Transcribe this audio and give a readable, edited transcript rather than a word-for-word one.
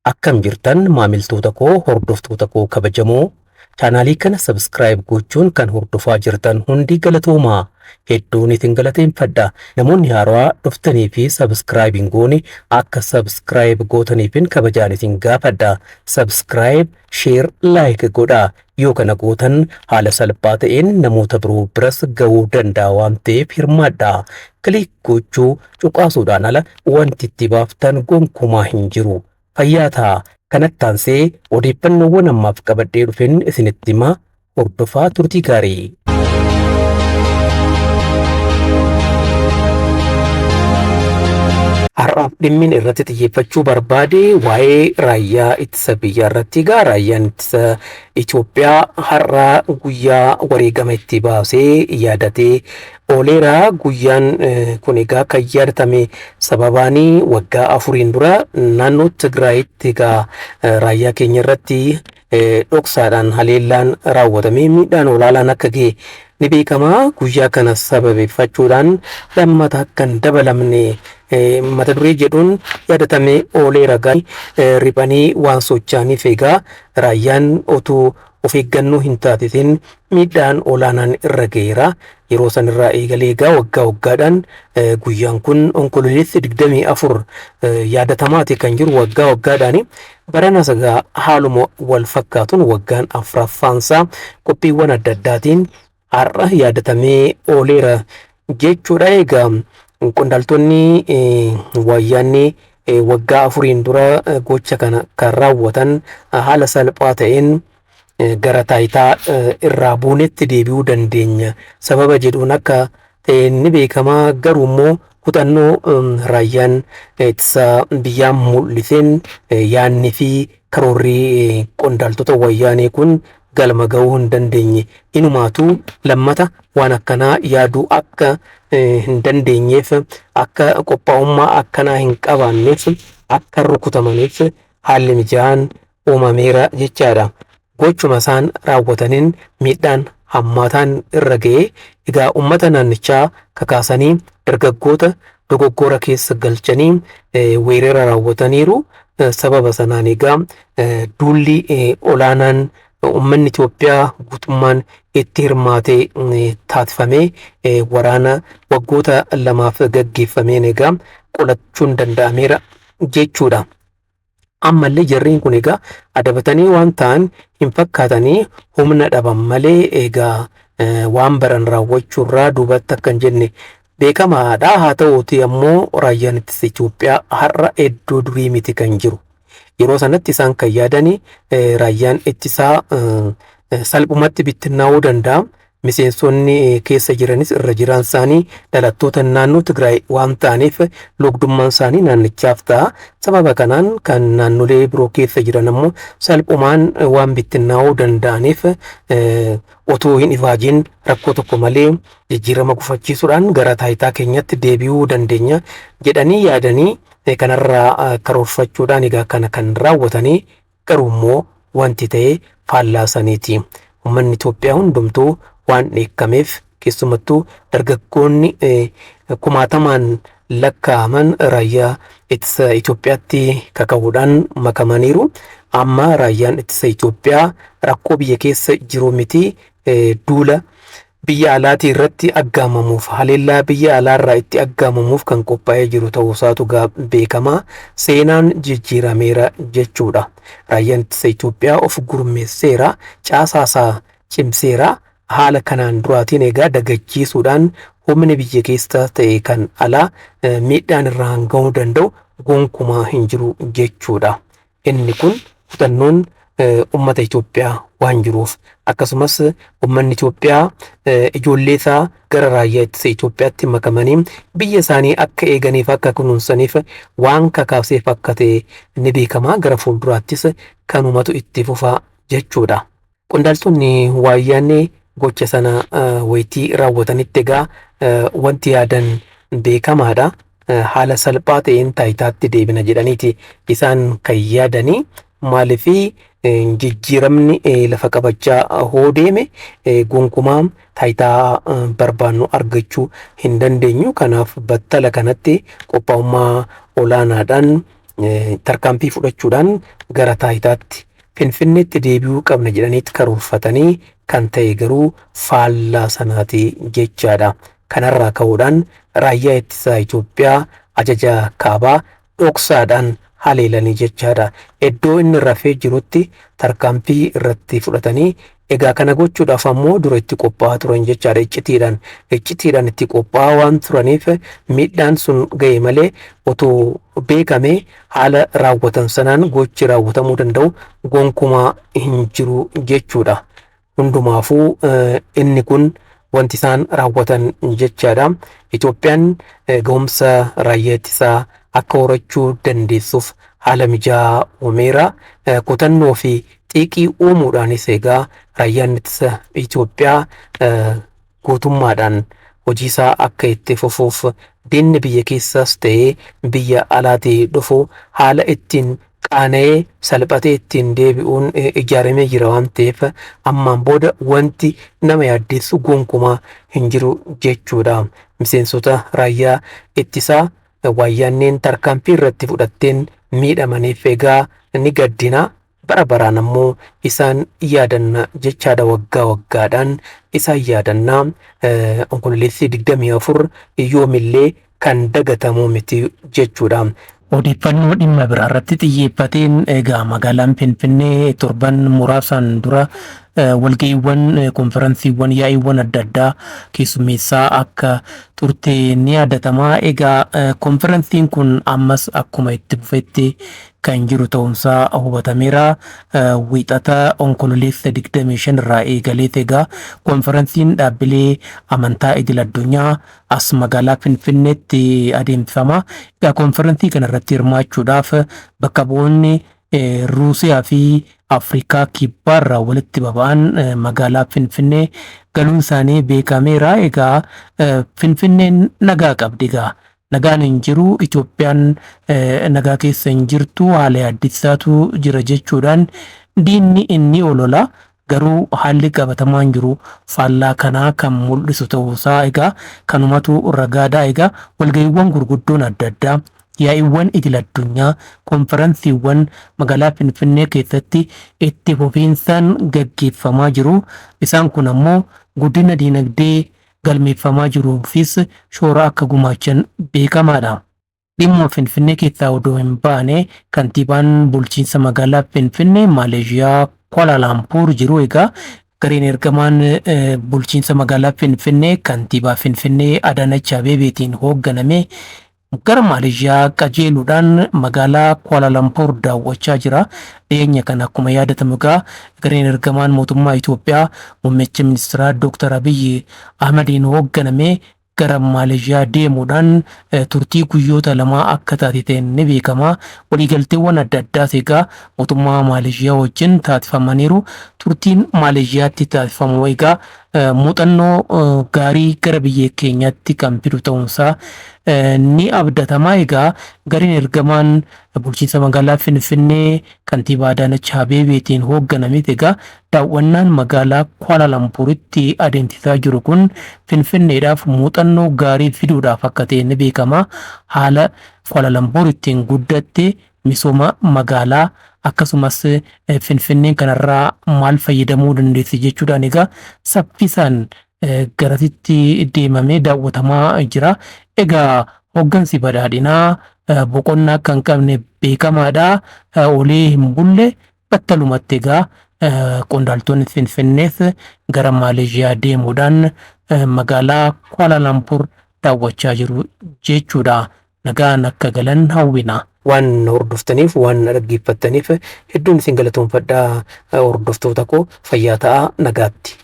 Akkam jirtan maamiltoota koo, hordoftoota koo kabajamoo, chaanaalii kana subscribe gochuun kan hordofaa jirtan hundi galatoomaa, hedduun isin galateeffadha. Namoonni haarawaa dhuftanii fi subscribe hin goone akka subscribe gootaniifin kabajaan isin gaafadha. Subscribe, share, like godhaa. Yoo kana gootan haala salphaa ta'een namoota biroo biras ga'uu danda'a waan ta'eef hirmaadhaa. Click gochuu cuqaasuudhaan ala wanti itti baaftan gonkumaa hin jiru. Fayyaa ta'aa. Kanatti aansee odeeffannoowwan ammaaf qabadhee dhufen isinitti hima, hordofaa, turtii gaarii. Har'aaf dhimmin irratti xiyyeeffachuu barbaade waa'ee raayyaa ittisa biyyaa irratti. Egaa raayyaan ittisa Itoophiyaa har'a guyyaa wareegama itti baasee yaadatee ooleera. Guyyaan kun egaa kan yaadatame sababaan waggaa afuriin dura naannoo Tigraayitti egaa raayyaa keenya irratti dhoksaadhaan haleellaan raawwatamee miidhaan olaanaan akka ga'e ni beekama. Guyyaa kana sababeeffachuudhaan lammata akka hin dabalamne mata duree jedhuun yaadatamee ooleera. Riphanii waan socho'aniif egaa raayyaan otuu of eeggannoo hin taasisin miidhaan olaanaan irra ga'eera. Yeroo sanirraa eegalee egaa waggaa waggaadhaan guyyaan kun Onkololeessi 24 yaadatamaati kan jiru waggaa waggaadhaani. Baranas egaa haaluma wal fakkaatuun waggaan afuraffaansaa qophiiwwan adda addaatiin har'a yaadatamee ooleera jechuudha. Egaa qondaaltonni wayyaanni waggaa afuriin dura gocha kana kan raawwatan haala salphaa ta'een gara taayitaa irraa buunetti deebi'uu dandeenya sababa jedhuun akka ta'e ni beekama. Garuu immoo kutannoo raayyaan ittisa biyyaa mul'iseen yaadni fi karoorri qondaaltota wayyaanee kun galma ga'uu hin dandeenye. Inumaatu lammata waan akkanaa yaaduu akka hin dandeenyeef, akka qophaa'ummaa akkanaa hin qabaanneef, akka rukutamaniif haalli mijaa'aan uumameera jechaadha. Gochuma isaan raawwataniin miidhaan hammaataan irra ga'ee egaa uummata naannichaa kakaasanii dargaggoota dogoggora keessa galchanii weerara raawwataniiru. Sababa sanaan egaa duulli olaanaan uummanni Itoophiyaa guutummaan itti hirmaatee taasifamee waraana waggoota lamaaf gaggeeffameen egaa qolachuun danda'ameera jechuudha. Ammallee jarreen kun egaa adabatanii waan ta'an hin fakkaatanii, humna dhaban malee egaa waan baran raawwachuurraa duubatti akka hin jenne beekamaadha. Haa ta'uuti ammoo raayyaan ittisa Itoophiyaa har'a iddoo durii miti kan jiru. Yeroo sanatti isaan kan yaadani raayyaan ittisaa salphumatti bittinnaa'uu danda'a. Miseensonni keessa jiranis irra jiraan isaanii dhalattoota naannoo Tigraay waan ta'aniif logdummaan isaanii naannichaaf ta'a. Sababa kanaan kan naannolee biroo keessa jiran ammoo salphumaan waan bittinnaa'uu danda'aniif otoo hin ifaajiin rakkoo tokko malee jijjiirama gufachiisuudhaan gara taayitaa keenyatti deebi'uu dandeenya jedhanii yaadanii kanarraa karoorfachuudhaan egaa kana kan raawwatanii, garuu immoo wanti ta'e faallaa saniiti. Uummanni Itoophiyaa hundumtuu waan dheekkameef, keessumattuu dargaggoonni kumaatamaan lakkaa'aman raayyaa ittisa Itoophiyaatti kaka'uudhaan makamaniiru. Amma raayyaan ittisa Itoophiyaa rakkoo biyya keessa jiru miti, duula biyya alaatii irratti aggaamamuuf, haleellaa biyya alaarraa itti aggaamamuuf kan qophaa'ee jiru ta'uusaatu beekamaa. Seenaan jijjiirameera jechuudha. Raayyaan ittisa Itoophiyaa of gurmeesseera, caasaasaa cimseera. Haala kanaan duraatiin egaa dagachiisuudhaan humni biyya keessa ta'e kan alaa miidhaan irraan ga'uu danda'u gonkumaa hin jiru jechuudha. Inni kun kutannoon ummata Itoophiyaa waan jiruuf, akkasumas uummanni Itoophiyaa ijoollee isaa gara raayyaa ittisa Itoophiyaatti makamanii biyya isaanii akka eeganiif, akka kunuunsaniif waan kakaaseef akka ta'e ni beekama. Gara fuulduraattis kanumatu itti fufa jechuudha. Qondaaltonni waayyaanee gocha sana wayitii raawwatanitti egaa wanti yaadan beekamaadha. Haala salphaa ta'een taayitaatti deebina jedhaniiti isaan kan yaadanii. Maaliif? Jijjiiramni lafa qabachaa hoo deeme gonkumaa taayitaa barbaannu argachuu hin dandeenyu. Kanaaf battala kanatti qophaa'ummaa olaanaadhaan Tarkaanfii fudhachuudhaan gara taayitaatti Finfinneetti deebi'uu qabna jedhaniitti karoorfatanii kan ta'e garuu faallaa sanaati jechaadha. Kanarraa ka'uudhaan raayyaa ittisaa Itoophiyaa ajaja kaabaa dhoksaadhaan haleelanii jechaadha. Iddoo inni rafee jirutti tarkaanfii irratti fudhatanii egaa kana gochuudhaaf ammoo dura itti qophaa'aa turan jechaadha iccitiidhaan. Iccitiidhaan itti qophaa'aa waan turaniif miidhaan sun ga'e malee otoo beekamee haala raawwatan sanaan gochi raawwatamuu danda'u gonkumaa hin jiru jechuudha. Hundumaafuu inni kun wanti isaan raawwatan jechaadha. Itoophiyaan ga'umsa raayyaa ittisaa akka horachuu dandeessuuf haala mijaa'aa uumeera. Kutannoo fi xiiqii uumuudhaanis egaa raayyaan ittisa Itoophiyaa guutummaadhaan hojii isaa akka itti fufuuf diinni biyya keessaas ta'ee biyya alaatii dhufu haala ittiin qaana'ee salphatee ittiin deebi'uun ijaaramee jira waan ta'eef ammaan booda wanti nama yaaddeessu gonkumaa hin jiru jechuudha. Miseensota raayyaa ittisaa waayyaanneen tarkaanfii irratti fudhatteen miidhamaniif egaa ni gaddina. Bara baraan ammoo isaan yaadanna jechaadha waggaa waggaadhaan isaan yaadanna. Onkololeessi 24 yoomillee kan dagatamuu miti jechuudha. Odeeffannoo dhimma biraa irratti xiyyeeffateen egaa magaalaan Finfinnee torban muraasaan dura walga'iiwwan, konferansiiwwan, yaa'iiwwan adda addaa keessummeessaa akka turte ni yaadatama. Egaa konferansiin kun ammas akkuma itti fufetti kan jiru ta'uunsaa hubatameera. Wiixata Onkololeessa 25 irraa eegaleet egaa konferansiin dhaabbilee amantaa idil addunyaa as magaalaa Finfinneetti adeemsifama. Egaa konferansii kana irratti hirmaachuudhaaf bakka bu'oonni Ruusiyaa fi Afrikaa kibbaarraa walitti baba'an magaalaa Finfinnee galuun isaanii beekameera. Egaa Finfinneen nagaa qabdi egaa. Nagaan hin jiru, Itoophiyaan nagaa keessa hin jirtu, haala yaaddessaatu jira jechuudhaan diinni inni olola. Garuu haalli qabatamaan jiru faallaa kanaa kan mul'isu ta'uusaa egaa kanumatu ragaadha. Egaa walga'iiwwan gurguddoon adda addaa, yaa'iiwwan idil addunyaa, konferansiiwwan magaalaa Finfinnee keessatti itti fufiinsaan gaggeeffamaa jiru. Isaan kun ammoo guddina diinagdee galmeeffamaa jiruufis shoora akka gumaachan beekamaadha. Dhimma Finfinnee keessaa odoo hin baane kantiibaan bulchiinsa magaalaa Finfinnee Maaleeshiyaa Kuala Lumpur jiru egaa gareen ergamaan bulchiinsa magaalaa Finfinnee kantiibaa Finfinnee Adaanach Abeebeetiin hoogganame gara Maaleeshiyaa qajeeluudhaan magaalaa Kuala Lumpur daawwachaa jira. Dhiyeenya kana akkuma yaadatamu egaa gareen ergamaan mootummaa Itoophiyaa muummicha ministeeraa Dr. Abiyyi Ahmediin hoogganame gara Maaleeshiyaa deemuudhaan turtii guyyoota lamaa akka taate ni beekama. Waliigalteewwan adda addaas egaa mootummaa Maaleeshiyaa wajjin taasifamaniiru. Turtiin Maaleeshiyaatti taasifamu egaa muuxannoo gaarii gara biyya keenyaatti kan fidu ta'uunsaa ni abdatama. Egaa gareen ergamaan bulchiinsa magaalaa Finfinnee kantiibaa Adaanach Abeebeetiin hoogganames egaa daawwannaan magaalaa Kuala Lumpuritti adeemsisaa jiru kun Finfinneedhaaf muuxannoo gaarii fiduudhaaf akka ta'e ni beekama. Haala Kuala Lumpur ittiin guddatte, misooma magaalaa akkasumas Finfinneen kanarraa maal fayyadamuu dandeessi jechuudhaan egaa saffisaan garasitti deemamee daawwatamaa jira. Egaa hooggansi badhaadhinaa boqonnaa akka hin qabne beekamaadha. Olee hin bulle battalumatti egaa qondaaltonni Finfinnees gara Maaleeshiyaa deemuudhaan magaalaa Kuala Lumpur daawwachaa jiru jechuudha. Nagaan akka galan hawwina. Waan hordoftaniif waan dhaggeeffattaniif hedduun isin galatoomfadhaa hordoftoota koo fayyaa ta'aa nagaatti.